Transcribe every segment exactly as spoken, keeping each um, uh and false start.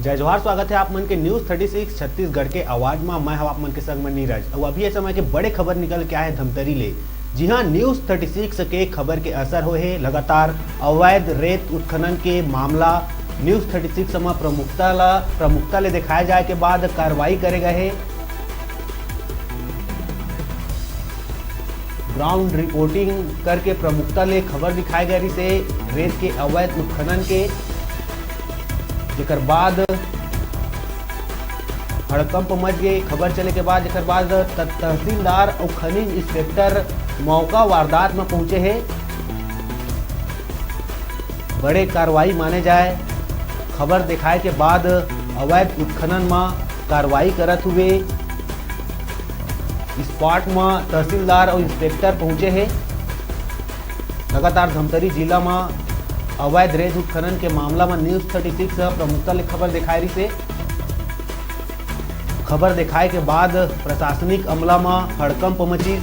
जय जोहार, स्वागत है आप मन के News Thirty Six छत्तीसगढ़ के आवाज मा। मैं हूं आप मन के संग में नीरज। अउ अभी ये समय के बड़े खबर निकल के आए धमतरी ले। जी हां, News Thirty Six के खबर के असर होए हे लगातार अवैध रेत उत्खनन के मामला News Thirty Six मा प्रमुखता ला, प्रमुखता ले दिखाए जाए के बाद कार्रवाई करे गए हे। ग्राउंड रिपोर्टिंग करके प्रमुखता ले खबर दिखाए गए रिसे रेत के अवैध उत्खनन के, जेकर बाद हड़कंप मच गए। खबर चले के बाद, जेकर बाद त-, तहसीलदार अउ खनिज इंस्पेक्टर मौका वारदात में पहुंचे हे। बड़े कार्रवाई माने जाए। खबर दिखाए के बाद अवैध उत्खनन में कार्रवाई करत हुए स्पॉट में तहसीलदार अउ इंस्पेक्टर पहुंचे हे। लगातार धमतरी जिला में अवैध रेत उत्खनन के मामला में News Thirty Six प्रमुखता ले खबर दिखाए रिसे। खबर दिखाए के बाद प्रशासनिक अमला में हड़कंप मचिस,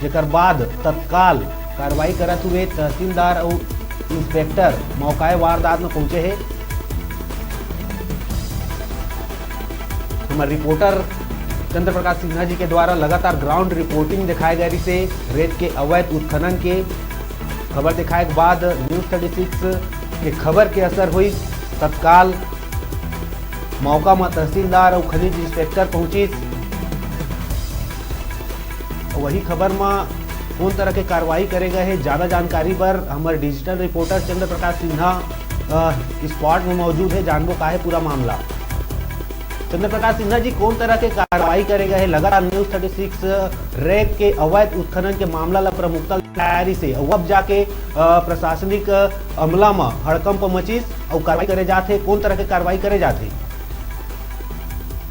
जेकर बाद तत्काल कार्रवाई करत हुए तहसीलदार अउ इंस्पेक्टर मौकाए वारदात में पहुंचे हे। हमर रिपोर्टर चंद्र प्रकाश सिन्हा जी के द्वारा लगातार ग्राउंड रिपोर्टिंग दिखाए गए रिसे रेत के अवैध उत्खनन के खबर दिखाए के बाद News Thirty Six के खबर के असर हुई। तत्काल मौका में तहसीलदार अउ खनिज इंस्पेक्टर पहुंचिस। वही खबर में कौन तरह के कार्रवाई करे गए हे, ज्यादा जानकारी बर हमर डिजिटल रिपोर्टर चंद्र प्रकाश सिन्हा, अ, स्पॉट में मौजूद हे। जानबो का हे पूरा मामला। चंद्र प्रकाश सिन्हा जी, कौन तरह के कार्रवाई करे गए हे? लगातार News Thirty Six रेत के अवैध उत्खनन के मामला ला प्रमुखता ले आए रिसे, अउ अब जाके, अ, प्रशासनिक, अ, अमला में हड़कंप मचिस अउ कार्रवाई करे जात हे। कौन तरह के कार्रवाई करे जात हे?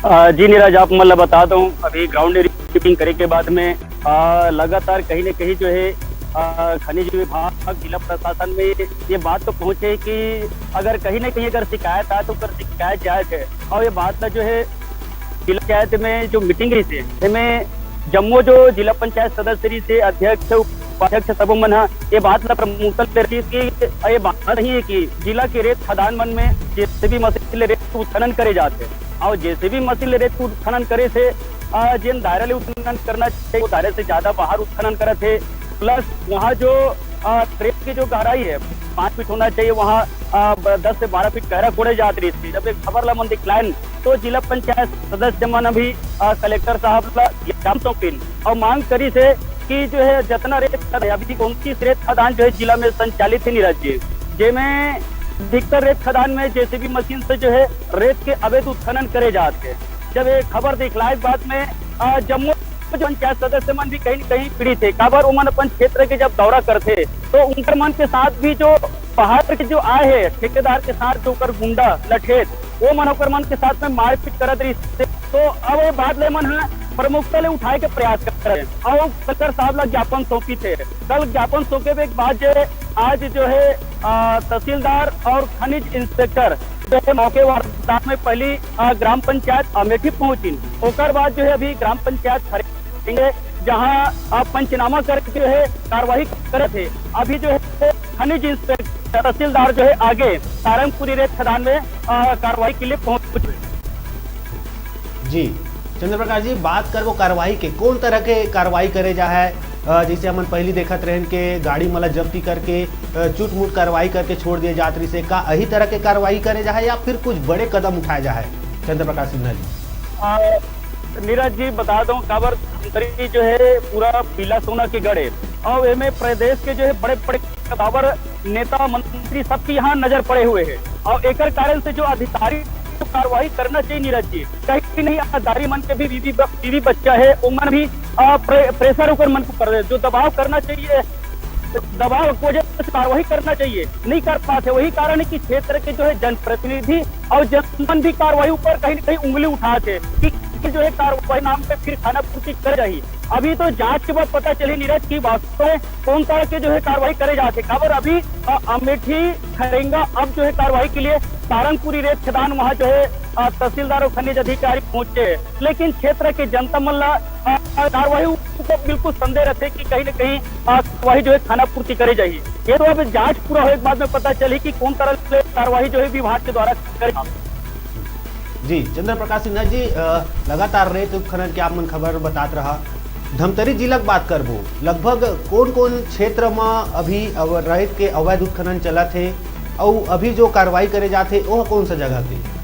अ, जी नीरज, आप मन ला बता दूं, अभी ग्राउंड रिपोर्टिंग करे के बाद में, अ, लगातार कहीं न कहीं जो है, अ, खनिज विभाग, जिला प्रशासन में ये बात तो पहुंचे कि अगर कहीं न कहीं अगर शिकायत आए तो ओकर शिकायत जायज है। और ये बात ला जो है जिला पंचायत में जो मीटिंग रहिसे, एमे जम्मो जो जिला पंचायत सदस्य रहिसे, अध्यक्ष, उपाध्यक्ष, सबो मन ह ये बात ला प्रमुखता ले रखिस कि ये बात नहीं है कि जिला के रेत खदान मन में जेसीबी मशीन ले रेत उत्खनन करे जात हे। और जेसीबी मशीन ले रेत उत्खनन करे से, अ, जेन दायरा ले उत्खनन करना चाहिए, वो दायरा से ज्यादा बाहर उत्खनन करत हे। प्लस वहाँ जो, अ, रेत की जो गहराई है, पाँच फीट होना चाहिए, वहाँ, अ, ब-, दस से बारह फीट गहरा कोड़े जात रहिस। जब एक खबर ला मन दिखलाइन, तो जिला पंचायत सदस्य मन भी, अ, कलेक्टर साहब ला ज्ञापन सौंपिन और मांग करिस हे कि जो है, जितना रेत खदान, अभी उनतीस रेत खदान जो है जिला में संचालित है नीरज जी, जेमे अधिकतर रेत खदान में जेसीबी मशीन से जो है रेत के अवैध उत्खनन करे जात हे। जब ये खबर दिखलाए के बाद में, अ, जम्मो जो पंचायत सदस्य मन भी कहीं न कहीं पीड़ित हे, काबर ओमन अपन क्षेत्र के जब दौरा करथे तो उनकर मन के साथ भी जो बाहर के जो आए हे ठेकेदार के साथ जो ओकर गुंडा लठेत, वो मन ओकर मन के साथ में मारपीट करत रहिस। तो अब ये बात ले मन ह प्रमुखता ले उठाए के प्रयास करत हे और कलेक्टर साहब ला ज्ञापन सौंपिस हे। कल ज्ञापन सौंपे के बाद जे आज जो है, अ, तहसीलदार और खनिज इंस्पेक्टर जो है मौके वारदात में पहली, अ, ग्राम पंचायत अमेठी पहुंचिन, ओकर बाद जो है अभी ग्राम पंचायत खरे-, जहां, अ, पंचनामा करके जो है कार्रवाई करत हे। अभी जो है खनिज इंस्पेक्टर तहसीलदार जो है आगे सारंगपुरी रेत खदान में, अ, कार्रवाई के लिए पहुंच चुके हैं। जी, चंद्र प्रकाश जी, बात करबो कार्रवाई के, कौन तरह के कार्रवाई करे जा है? अ, जैसे हमन पहली देखत रहन के गाड़ी मन ला जब्ती करके, अ, चुटमुट कार्रवाई करके छोड़ दिए जात रहिसे, का अही तरह के कार्रवाई करे जा है या फिर कुछ बड़े कदम उठाए जा है, चंद्र प्रकाश सिन्हा जी? अ, नीरज जी, बता दूं, काबर धमतरी जो है पूरा पीला सोना के गढ़ है और एमे प्रदेश के जो है बड़े बड़े कदावर नेता मंत्री सबके यहाँ नजर पड़े हुए हैं और एकर कारण से जो अधिकारी को कार्रवाई करना चाहिए नीरज जी, कहीं नहीं अधिकारी मन के भी बीवी ब-, बीवी बच्चा है, ओमन भी, अ, प्रे-, प्रेशर ओकर मन को कर दे, जो दबाव करना चाहिए, दबाव की वजह से कार्रवाई करना चाहिए, नहीं कर पाते। वही कारण है कि क्षेत्र के जो है जनप्रतिनिधि और जनमन भी कार्रवाई ऊपर कहीं ना कहीं उंगली उठाते कि जो है कार्रवाई नाम पे फिर खाना पूर्ति कर जाही। अभी तो जांच के बाद पता चली नीरज कि वास्तव में कौन तरह के जो है कार्रवाई करे जाते। काबर अभी, अ, अमेठी खरेंगा अब जो है कार्रवाई के लिए सारंगपुरी रेत खदान वहाँ जो है, अ, तहसीलदार और खनिज अधिकारी पहुंचे हैं, लेकिन क्षेत्र के जनता मन ला, अ, कार्रवाई ऊपर बिल्कुल संदेह रहते कि कहीं ना कहीं, अ, कार्रवाई जो है खाना पूर्ति करे जाही। ये तो अब जांच पूरा होए के बाद में पता चली कि कौन तरह से कार्रवाई जो है विभाग के द्वारा करे। जी, चंद्र प्रकाश सिन्हा जी, अ, लगातार रेत उत्खनन के आप मन खबर बतात रहा। धमतरी जिला के बात करबो, लगभग कोन-कोन क्षेत्र म अभी अव-, रेत के अवैध उत्खनन चलत हे, अउ अभी जो कार्रवाई करे जात हे, ओह कोन सा जगह के?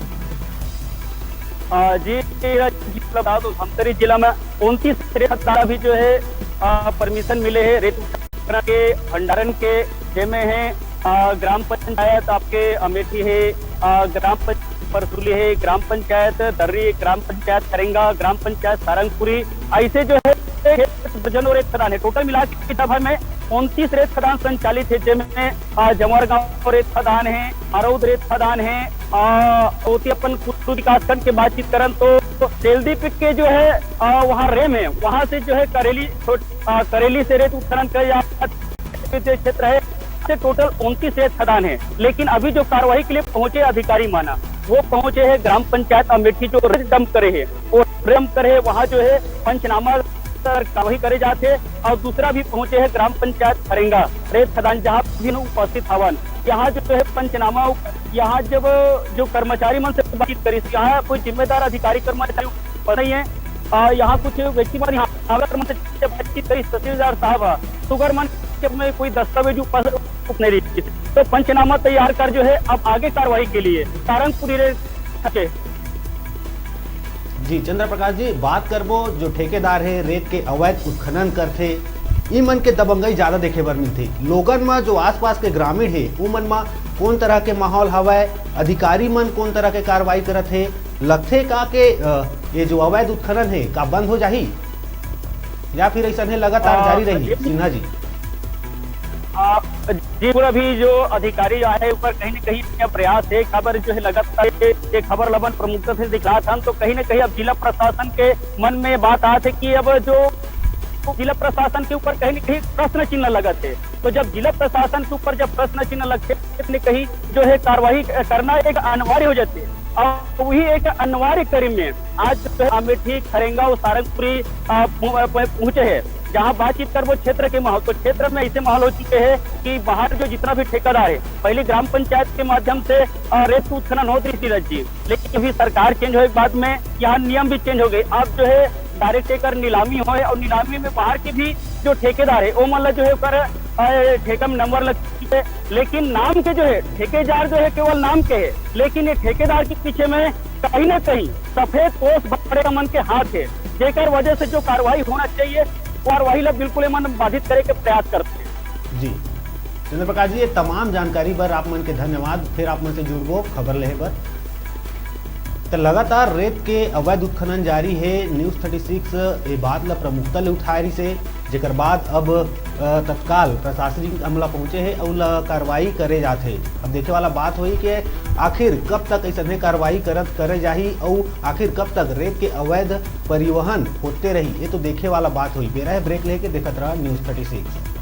अ, जी, जी, बता दो, धमतरी जिला में उनतीस रेत खदान अभी जो है, अ, परमिशन मिले है रेत उत्खनन के, भंडारण के, जेमे है, अ, ग्राम पंचायत आपके अमेठी है, अ, ग्राम पंचायत परसुली है, ग्राम पंचायत दर्री, ग्राम पंचायत खरेंगा, ग्राम पंचायत सारंगपुरी, ऐसे जो है दर्जनों रेत खदान है। टोटल मिला के जब है में उनतीस रेत खदान संचालित है, जेमे, अ, जमर गांव रेत खदान है, अरौद रेत खदान है, अ, ओती अपन कुल्लू विकासखंड के बातचीत करन तो तेलदीप के जो है, अ, वहाँ रेम है, वहाँ से जो है करेली छोट-, अ, करेली से रेत उत्खनन कर या क्षेत्र है, से टोटल उनतीस रेत खदान है। लेकिन अभी जो कार्रवाई के लिए पहुंचे अधिकारी माना, वो पहुंचे हैं ग्राम पंचायत अमेठी जो रेत डंप करे है, वो डंप करे है, वहाँ जो है पंचनामा कर कार्रवाई करे जाते हैं। और दूसरा भी पहुंचे हैं ग्राम पंचायत खरेंगा रेत खदान, जहाँ भी उपस्थित हवन। यहाँ जो है पंचनामा, यहाँ जब जो कर्मचारी मन से बातचीत करी, यहाँ कोई जिम्मेदार अधिकारी कर्मचारी उपस्थित नहीं है। अ, यहाँ कुछ व्यक्ति मन यहाँ आवे मन से जब बातचीत करी, तहसीलदार साहब ह, सुगर मन के में कोई दस्तावेज उपस्थित नहीं रही। तो पंचनामा तैयार कर जो है अब आगे कार्रवाई के लिए सारंगपुरी रेत के। जी, चंद्र प्रकाश जी, बात करबो जो ठेकेदार है, रेत के अवैध उत्खनन करथे, ई मन के दबंगई ज्यादा देखे बर मिलथे। लोगन म जो आसपास के ग्रामीण हे, उमन म कोन तरह के माहौल हवय, अधिकारी मन कोन तरह के कार्रवाई करत हे, लगथे का के, अ, ये जो अवैध उत्खनन हे, का बंद हो जाही या फिर ऐसन हे लगातार अ, जारी रही, जी। सिन्हा जी? अ, जी, पूरा भी जो अधिकारी आए ऊपर कहीं ना कहीं यह प्रयास है, खबर जो है लगातार ये, ये खबर लबन प्रमुखता से दिखला था, तो कहीं ना कहीं अब जिला प्रशासन के मन में बात आत है कि अब जो जिला प्रशासन के ऊपर कहीं ना कहीं प्रश्न चिन्ह लगत है। तो जब जिला प्रशासन के ऊपर जब प्रश्न चिन्ह लगते, कहीं ना कहीं जो है कार्रवाई करना एक अनिवार्य हो जाती है। और वही एक अनिवार्य कड़ी में आज जो है अमेठी, खरेंगा और सारंगपुरी, अ, पहु-, अ, पहुंचे हैं, जहां बातचीत करबो क्षेत्र के माहौल। तो क्षेत्र में ऐसे माहौल हो चुके हैं कि बाहर जो जितना भी ठेकेदार है, पहले ग्राम पंचायत के माध्यम से, अ, रेत उत्खनन होत रही थी जी, लेकिन अभी सरकार चेंज होए के बाद में यहाँ नियम भी चेंज हो गए। अब जो है डायरेक्ट एकर नीलामी होए और नीलामी में बाहर के भी जो ठेकेदार है, वो मतलब जो है ओकर, अ, ठेका में नंबर लग चुके हैं। लेकिन नाम के जो है ठेकेदार जो है केवल नाम के है, लेकिन ये ठेकेदार के पीछे में कहीं ना कहीं सफेद पोश बड़े मन के हाथ है, जेकर वजह से जो कार्रवाई होना चाहिए, कार्रवाई ला बिल्कुल ये मन बाधित करे के प्रयास करते हैं। जी, चंद्र प्रकाश जी, ये तमाम जानकारी बर आप मन के धन्यवाद। फिर आप मन से जुड़बो खबर लेहे बर। तो लगातार रेत के अवैध उत्खनन जारी हे। News Thirty Six ए बात ला प्रमुखता ले उठाए रहिसे, जेकर बाद अब, अ, तत्काल प्रशासनिक अमला पहुंचे हे अउ ला कार्रवाई करे जात हे। अब देखे वाला बात होही कि आखिर कब तक ऐसने कार्रवाई करत करे जाही अउ आखिर कब तक रेत के अवैध परिवहन होते रही, ये तो देखे वाला बात होही। बेरा हे ब्रेक लेके, देखत रहा News Thirty Six।